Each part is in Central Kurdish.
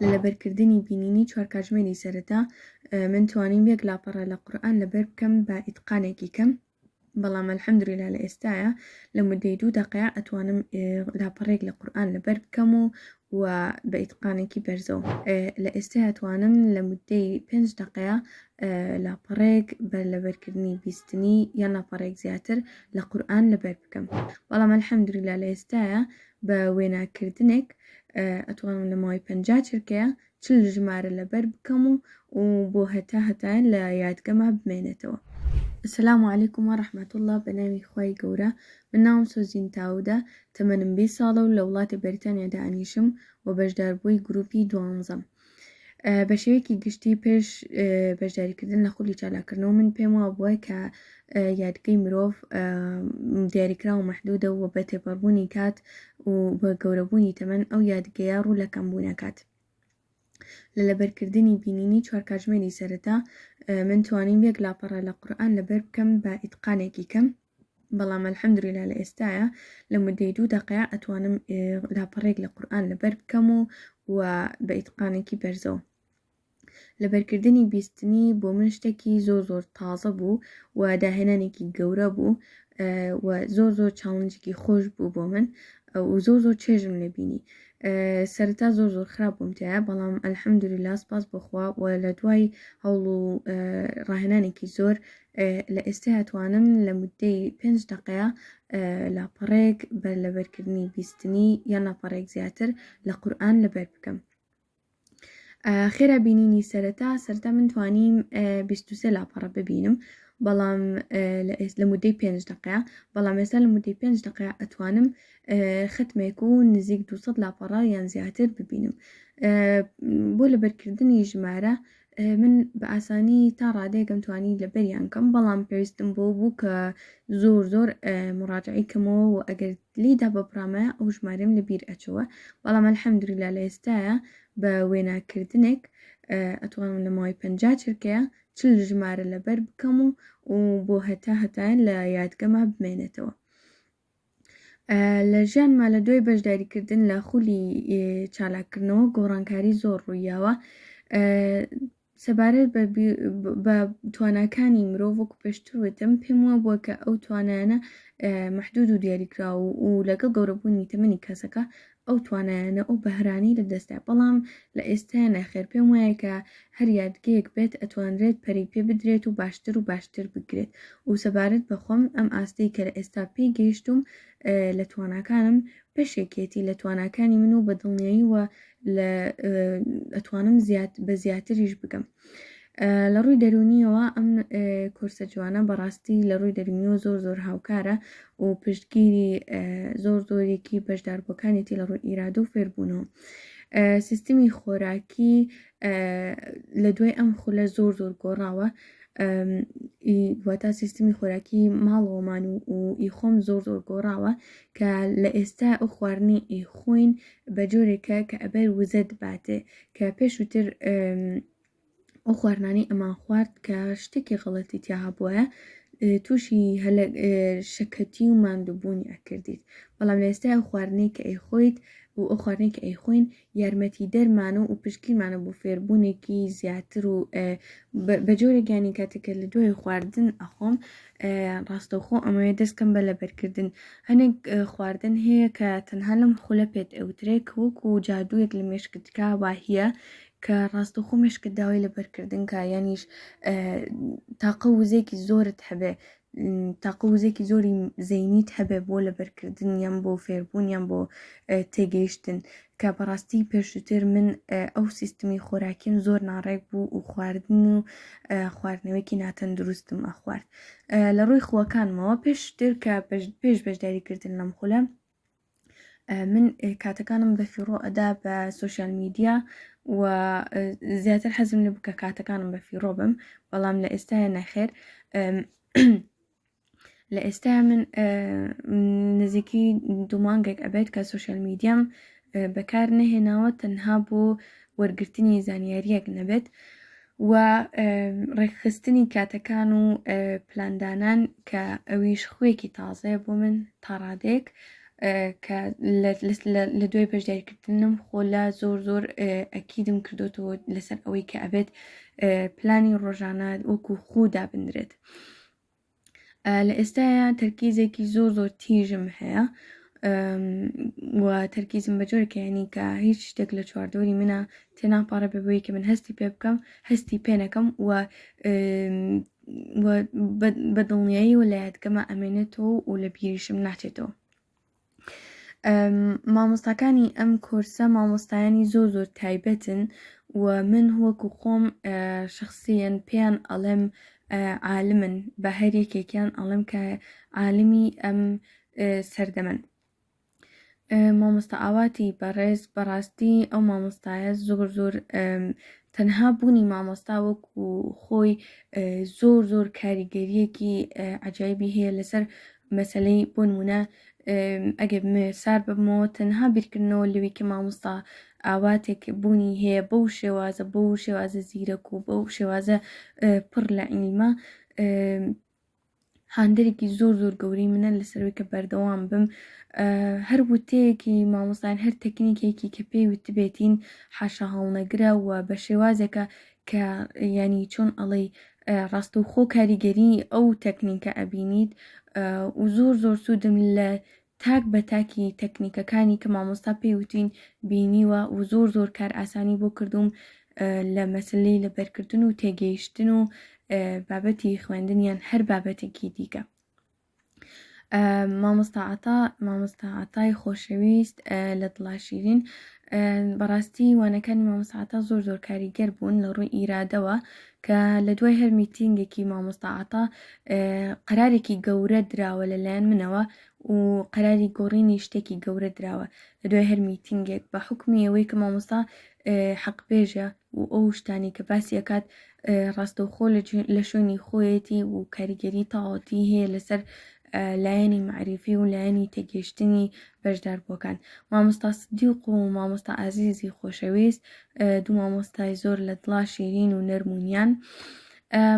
لە لەبەرکردنی بینینی چوار کاتژمێری سەرەتا من توانیم یەک لاپەڕە لە قورئان لەبەر بکەم بە ئیتقانێکی کەم بەڵام الحمدللە لە ئێستایا لە مدەی دوو دەقەیا ئەتوانم لاپەڕێک لە قورئان لەبەر بکەم و و بە ئیتقانێکی بەرزەوە لە ئێستایا توانم لە مدەی پێنج دەقەیا لاپەڕێک بە لەبەرکردنی بیستنی یان لاپەڕێک زیاتر لە قورئان لەبەر بکەم بەڵام الحمدللە لە ئێستایا بە وێناکردنێک ئەتوانم لە ماوەی 50 چرکەیە 40 ژمارە لەبەر بکەم و و بۆ هەتا هەتایە لە یادگەما بمێنێتەوە. السلام علیکم و رحمة اللە بەناوی خوای گەورە من ناوم سۆزین تاودە تەمەنم 20 ساڵە و لە وڵاتی بەریتانیا دائەنیشم و بەشداربووی گروپی دوانزەم. بە شێوەیەکی گشتی پێش بەشداریکردن لە خولی چالاکردنەوە من پێم وابووە کە یادگەی مرۆڤ دیاریکراو و مەحدودە و بە تێپەڕبوونی کات و بە گەورەبوونی تەمەن ئەو یادگەیە ڕوو لە کەمبوون ئەکات. لە لەبەرکردنی بینینی چوار کاتژمێری سەرەتا من توانیم یەک لاپەڕە لە قورئان لەبەر بکەم بە ئیتقانێکی کەم بەڵام الحمدللە لە ئێستایا لە مدەی دوو دەقەیا ئەتوانم لاپەڕێک لە قورئان لەبەر بکەم و و بە ئیتقانێکی بەرزەوە. لەبەرکردنی بیستنی بۆ من شتێکی زۆر زۆر تازە بوو و داهێنانێکی گەورە بوو و زۆر زۆر challenge ێکی خۆش بوو بۆ من و زۆر زۆر چێژم لێ بینی سەرەتا زۆر زۆر خراپ بووم تایە بەڵام الحمدللە سپاس بۆخوا و لە دوای هەوڵ و ڕاهێنانێکی زۆر لە ئێستا توانم لە مدەی پێنج دەقەیە لاپەڕێک بەر لەبەرکردنی بیستنی یان لاپەڕێک زیاتر لە قورئان لەبەر بکەم. خێرا بینینی سەرەتا سەرەتا من توانیم 23 لاپەڕە ببینم بەڵام لە مدەی پێنج دقەیە بەڵام ئێستا لە مدەی پێنج دقەیە ئەتوانم ختمێک و نزیک 200 لاپەڕە یان زیاتر ببینم بۆ لەبەرکردنی ژمارە من بە ئاسانی تا ڕادەیەکم توانی لەبەریان کەم بەڵام پێویستم بۆ بوو کە زۆر زۆر مڕاجعی کەمەوە و ئەگەر لیدا بەبڕامە ئەو ژمارەم لە بیر ئەچەوە بەڵام الحمدللە لە ئێستاە بە وێناکردنێک ئەتوانم لە ماوەی 50 چرکەیە 40 ژمارە لەبەر بکەم و و بۆ هەتا هەتایە لە یادگەما بمێنێتەوە. لە ژیانما لە دوای بەشداریکردن لە خولی چالاککردنەوە گۆڕانکاری زۆر ڕوویاوە سەبارەت بە تواناکانی مرۆڤ وەکو پێشتر وتم پێم وا بووە کە ئەو توانایانە محدود و دیاریکراو و لەگەڵ گەورەبوونی تەمەنی کەسەکە ئەو توانایانە ئەو بەهرانەی لە دەستدا بەڵام لە ئێستایا نەخێر پێم وایە کە هەر یادگەیەک بێت ئەتوانرێت پەرەی پێ بدرێت و باشتر و باشتر بکرێت و سەبارەت بە خۆم ئەم ئاستەی کە لە ئێستا پێی گەیشتووم لە تواناکانم بەشێکێتی لە تواناکانی من و بە دڵنیاییوە لە ئەتوانم زیاد بە زیاتریش بگەم. لە ڕووی دەروونیەوە ئەم کۆرسە جوانە بەڕاستی لە ڕووی دەروونیەوە زۆر زۆر هاوکارە و پشتگیری زۆر زۆرێکی بەشداربووەکانێتی لە ڕووی ئیرادە و فێربوونەوە. سیستمی خۆراکی لە دوای ئەم خولە زۆر زۆر گۆڕاوە واتا سیستمی خۆراکی ماڵەوەمان و و ئی خۆم زۆر زۆر گۆڕاوە کە لە ئێستا ئەو خواردنی ئی خۆین بە جۆرێکە کە ئەبەر وزەت باتێ کە پێشووتر ئەو خواردنانەی ئەمان خوارد کە شتێکی غەڵەتی تیا هەبووە تووشی هەلە شەکەتی و ماندووبوونی ئەکردیت بەڵام لە ئێستا ئەو خواردنەی کە ئەیخۆیت و ئەو خواردنەی کە ئەیخۆین یارمەتی دەرمانە و پشتگیرمانە بۆ فێربوونێکی زیاتر و بە جۆرێک یانی کاتێک کە لە دوای خواردن ئەخۆم ڕاستەوخۆ ئەمەوێ دەستکەم بە لەبەرکردن هەنێک خواردن هەیە کە تەنها لەم خولە پێت ئەوترێ کە وەکو جادوویەک لە مێشکت کا واهیە کە ڕاستەوخۆ مێشکت داوای لەبەرکردن کا یانیش تاقە وزەیەکی زۆرت هەبێ تاقە وزەیەکی زۆری زەینیت هەبێ بۆ لەبەرکردن یان بۆ فێربوون یان بۆ تێگەیشتن کە بەڕاستی پێشووتر من ئەو سیستمی خۆراکیم زۆر ناڕێک بوو و خواردن و خواردنەوەیەکی ناتەندروستم ئەخوارد لە ڕووی خووەکانمەوە پێشتر کە پێش بەشداریکردن لەم خولە من کاتەکانم بە فیڕۆ ئەدا بە social media و زیاتر حەزم لە بکە کاتەکانم بە فیڕۆ بم بەڵام لە ئێستاە نەخێر لە ئێستا من نزیکی دوو مانگێک ئەبێت کە social media م بەکار نەهێناوە تەنها بۆ وەرگرتنی زانیاریەک نەبێت و ڕێکخستنی کاتەکان و پلاندانان کە ئەویش خوێکی تازەیە بۆ من تا ڕادێک. کە لە دوای بەشداریکردنم خۆلا زۆر زۆر ئەکیدم کردوتەوە لەسەر ئەوەی کە ئەبێت پلانی ڕۆژانە وەکو خوو دابندرێت. لە ئێستایا تەرکیزێکی زۆر زۆر تیژم هەیە و تەرکیزم بە جۆرێکە یعنی کە هیچ شتێک لە چواردەوری منە تێناپەڕێ بە بۆی کە من هەستی پێ بکەم هەستی پێ نەکەم و بە دڵنیایی و لە یادگەمە ئەمێنێتەوە و لە بیریشم ناچێتەوە. مامۆستاکانی ئەم کۆرسە مامۆستایانی زۆر زۆر تایبەتن و من وەکو خۆم شخصیەن پێیان ئەڵێم عالمن بە هەر یەکێکیان ئەڵێم کە عالمی ئەم سەردەمن. مامۆستا ئاواتی بەڕێز بەڕاستی ئەو مامۆستایە زۆر زۆر تەنها بوونی مامۆستا وەکو خۆی زۆر زۆر کاریگەریەکی عجایبی هەیە لەسەر مەسەلەی بۆ نمونە ئەگەر بمەوێ سار ببمەوە تەنها بیرکردنەوە لەوی کە مامۆستا ئاواتێک بوونی هەیە بەو شێوازە بەو شێوازە زیرەک و بەو شێوازە پڕ لە عیلمە هاندەرێکی زۆر زۆر گەورەی منە لەسەرەوەی کە بەردەوام بم هەر وتەیەکی مامۆستان هەر تەکنیکێکی کە پێی وتبێتین حاشا هەڵنەگرە و بە شێوازێکە کە ینی چۆن ئەڵێی ڕاستەوخۆ کاریگەری ئەو تەکنیکە ئەبینیت و زۆر زۆر سوودم لە تاک بە تاکی تەکنیکەکانی کە مامۆستا پێی وتین بینیوە و زۆر زۆر کار ئاسانی بۆ کردوم لە مەسلەی لەبەرکردن و تێگەیشتن و بابەتی خوێندن یان هەر بابەتێکی دیکە. مامۆستا عەتا مامۆستا عەتای خۆشەویست لە دڵا شیرین بەڕاستی وانەکانی مامۆستا عەتا زۆر زۆر کاریگەر بوون لە ڕووی ئیرادەوە کە لە دوای هەر میتینگێکی مامۆستا عەتا قەرارێکی گەورە دراوە لەلایەن منەوە و قەراری گۆڕینی شتێکی گەورە دراوە لە دوای هەر میتینگێک بە حکومی ئەوەی کە مامۆستا حەقبێژە و ئەو شتانەی کە باسی ئەکات ڕاستەوخۆ لە شوێنی خۆیەتی و کاریگەری تەواوەتی هەیە لەسەر لایەنی مەعریفی و لایەنی تێگەیشتنی بەشداربووەکان. مامۆستا سدیق و مامۆستا ئازیزی خۆشەویست دوو مامۆستای زۆر لە دڵا شیرین و نەرم و نیان.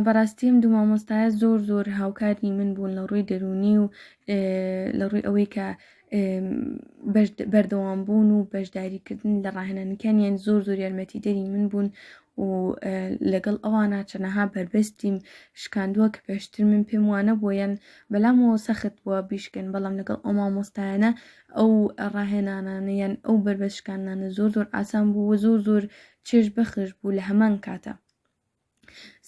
بەڕاستی ئەم دوو مامۆستایە زۆر زۆر هاوکاری من بوون لە ڕووی دەروونی و لە ڕووی ئەوەی کە بەردەوام بوون و بەشداریکردن لە ڕاهێنانەکانیان زۆر زۆر یارمەتیدەری من بوون و لەگەڵ ئەوانە چەنەها بەربەستیم شکاندووە کە پێشتر من پێم وانە بووە یان بەلامەوە سەخت بووە بیشکن بەڵام لەگەڵ ئەو مامۆستایانە ئەو ڕاهێنانانە یان ئەو بەربەست شکاندنانە زۆر زۆر ئاسان بوو و زۆر زۆر چێژ بەخش بوو لە هەمان کاتە.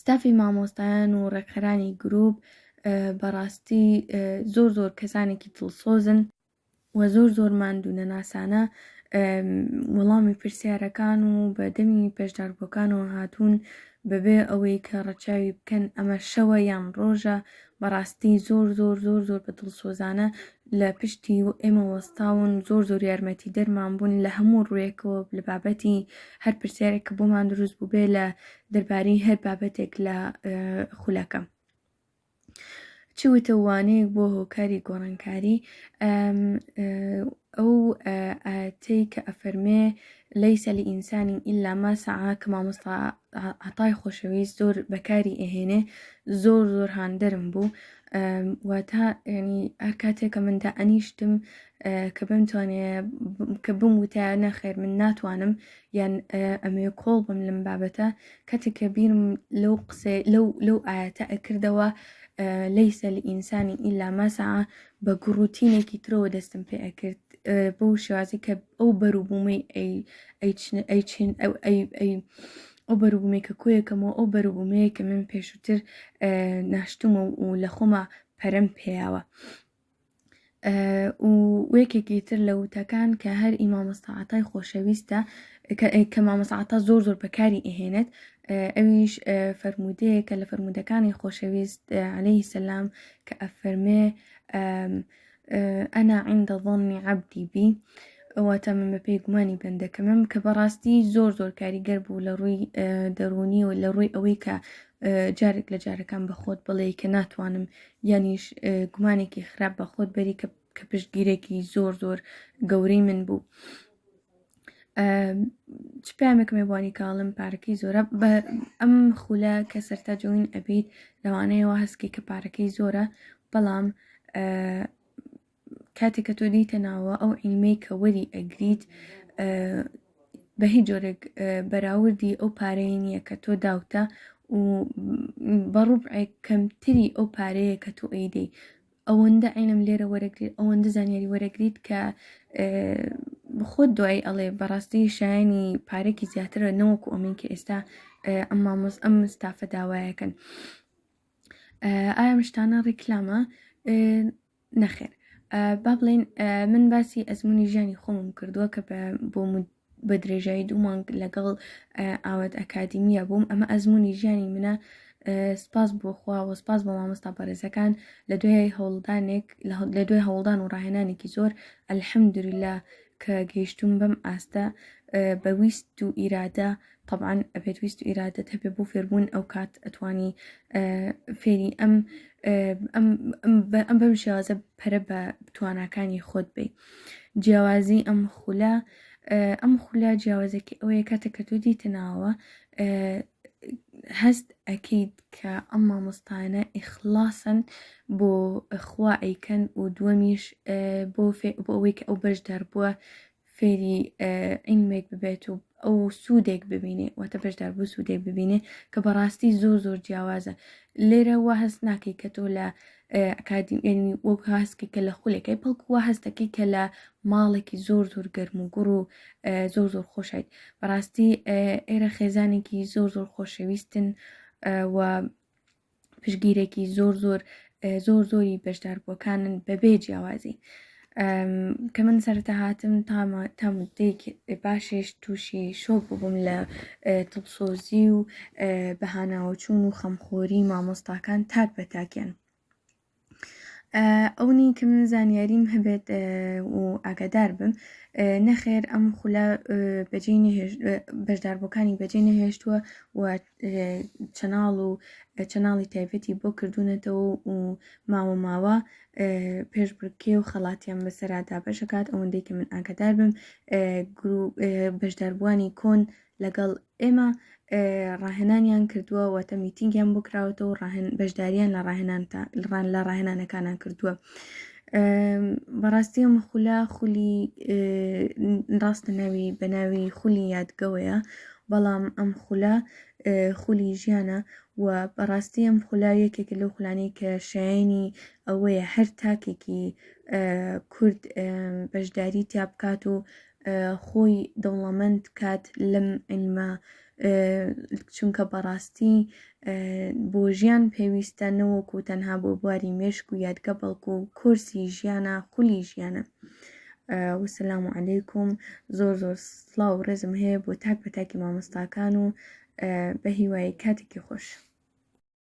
ستافی مامۆستایان و ڕێکخەرانی گروپ بەڕاستی زۆر زۆر کەسانێکی دڵسۆزن و زۆر زۆر ماندوو نەناسانە وەڵامی پرسیارەکان و بە دەمی بەشداربووەکانەوە هاتوون بەبێ ئەوەی کە ڕەچاوی بکەن ئەمە شەوە یان ڕۆژە بەڕاستی زۆر زۆر زۆر زۆر بە دڵسۆزانە لە پشتی ئێمە وەستاون زۆر زۆر یارمەتی دەرمان بوون لە هەموو ڕوویەکەوە لە بابەتی هەر پرسیارێک کە بۆمان دروست بووبێ لە دەربارەی هەر بابەتێک لە خولەکە. چ وتە وانەیەک بۆ هۆکاری گۆڕانکاری ئەو ئایەتەی کە ئەفەرمێ ليس لإنسان إلا ما سعى کە مامۆستا عەتای خۆشەویست زۆر بەکاری ئەهێنێ زۆر زۆر هاندەرم بوو واتە ینی هەر کاتێک کە من دائەنیشتم کە بمتوانێ کە بم وتایە نەخێر من ناتوانم یان ئەمەوێ کۆڵ بم لەم بابەتە کاتێک کە بیرم لەو قسەی لەو لەو ئایەتە ئەکردەوە ليس لإنسان إلا ما سعى بە گوڕوتینێکی ترەوە دەستم پێ ئەکرد بەو شێوازی کە ئەو بەروبوومەی ئەی ئەی ئەو ئەی ئەی ئەو بەروبوومەی کە کۆیەکەمەوە ئەو بەروبوومەیە کە من پێشووتر ناشتومە و لە خۆما پەرم پێیاوە و یەکێکی تر لە وتەکان کە هەر ئی مامۆستا عەتای خۆشەویستە کە مامۆستا عەتا زۆر زۆر بەکاری ئەهێنێت ئەویش فەرموودەیە کە لە فەرموودەکانی خۆشەویست عليه سەلام کە ئەفەرمێ أنا عند ظن عبدي بي واتە من بەپێی گومانی بەندەکەمم کە بەڕاستی زۆر زۆر کاریگەر بوو لە ڕووی دەروونی و لە ڕووی ئەوەی کە جارێک لە جارەکان بە خۆت بڵێ کە ناتوانم یانیش گومانێکی خراپ بە خۆت بەری کە کە پشتگیرێکی زۆر زۆر گەورەی من بوو. چ پامێکم بوانی کاڵم پارەکەی زۆرە بە ئەم خولە کە سەرتا join ئەبیت لەوانەیەوە هەستکەی کە پارەکەی زۆرە بەڵام کاتێک کە تۆ دێیتە ناوە ئەو عیلمەی کە وەری ئەگریت بە هیچ جۆرێک بەراوردی ئەو پارەیە نییە کە تۆ داوتە و بە ڕوبعێک کەمتری ئەو پارەیە کە تۆ ئەیدەی ئەوەندە عیلم لێرە وەرەگریت ئەوەندە زانیاری وەرەگریت کە خۆت دوایی ئەڵێ بەڕاستی شایانی پارێکی زیاترە نەوەکو ئەمین کە ئێستا ئەم مامۆز ئەم ستافە داوایەکەن ئایا شتانە ڕیکلامە نەخێر با بڵێین من باسی ئەزمموی ژیانی خۆمم کردووە کە بۆ بە درێژایی دوو مانگ لەگەڵ ئاوات ئەکادیمیە بووم ئەمە ئەزمموی ژیانی منە سپاس بۆ خوا و سپاس بۆ مامۆستا بەڕێزەکان لە دوای هەوڵدانێک لە دوای هەوڵدان و ڕاهێنانێکی زۆر الحمدلله کە گەیشتوم بەم ئاستە بە ویست و ئیرادە تەبعەن ئەبێت ویست و ئیرادەت هەبێ بۆ فێربوون ئەو کات ئەتوانی فێری ئەم ئەم ئەم بەم شێوازە پەرە بە تواناکانی خۆت بی جیاوازی ئەم خولە ئەم خولە جیاوازێکی ئەوەیە کاتێک کە تۆ دیتە ناوە هەست ئەکەیت کە ئەم مامۆستانە ئیخلاسن بۆ خوا ئەیکەن و دووەمیش بۆ بۆ ئەوەی کە ئەو بەشدار بووە فێری عیلمێک ببێت و ئەو سوودێک ببینێ واتە بەشدار بوو سوودێک ببینێ کە بەڕاستی زۆر زۆر جیاوازە لێرە وا هەست ناکەی کە تۆ لە ئەکادیمی وەک هەستکەی کە لە خولێکەی بەڵکو وا هەستەکەی کە لە ماڵێکی زۆر زۆر گەرم و گوڕ و زۆر زۆر خۆشیت بەڕاستی ئێرە خێزانێکی زۆر زۆر خۆشەویستن و پشگیرێکی زۆر زۆر زۆر زۆری بەشداربووەکانن بەبێ جیاوازی کە من سەرەتا هاتم تا مدەیەک باشیش تووشی شۆک ببووم لە دڵسۆزی و بەهاناوەچوون و خەمخۆری مامۆستاکان تاک بە تاکیان ئەونی کە من زانیاریم هەبێت و ئاگادار بم نەخێر ئەم خولە بەجێ بەشداربووەکانی بەجێ نەهێشتووە و channel و channel ی تایبەتی بۆ کردوونەتەوە و ماوە ماوە پێشبڕکێ و خەڵاتیان بەسەرا دابەشەکات ئەوەندەی کە من ئاگادار بم بەشداربووانی کۆن لەگەڵ ئێمە ڕاهێنانیان کردووە واتە میتینگیان بۆ کراوەتەوە ڕاهێن بەشداریان لە ڕاهێنان لە ڕاهێنانەکانان کردووە بەڕاستی ئەم خولە خولی ڕاستە ناوی بە ناوی خولی یادگەوەیە بەڵام ئەم خولە خولی ژیانە و بەڕاستی ئەم خولە یەکێکە لەو خولانەی کە شایانی ئەوەیە هەر تاکێکی کورد بەشداری تیا بکات و خۆی دەوڵەمەند کات لەم عیلمە چونکە بەڕاستی بۆ ژیان پێویستە نەوەکو تەنها بۆ بواری مێشک و یادگە بەڵکو کۆرسی ژیانە خولی ژیانە وسلام علیکم زۆر زۆر سڵاو و ڕێزم هەیە بۆ تاک بە تاکی مامۆستاکان و بە هیوای کاتێکی خۆش.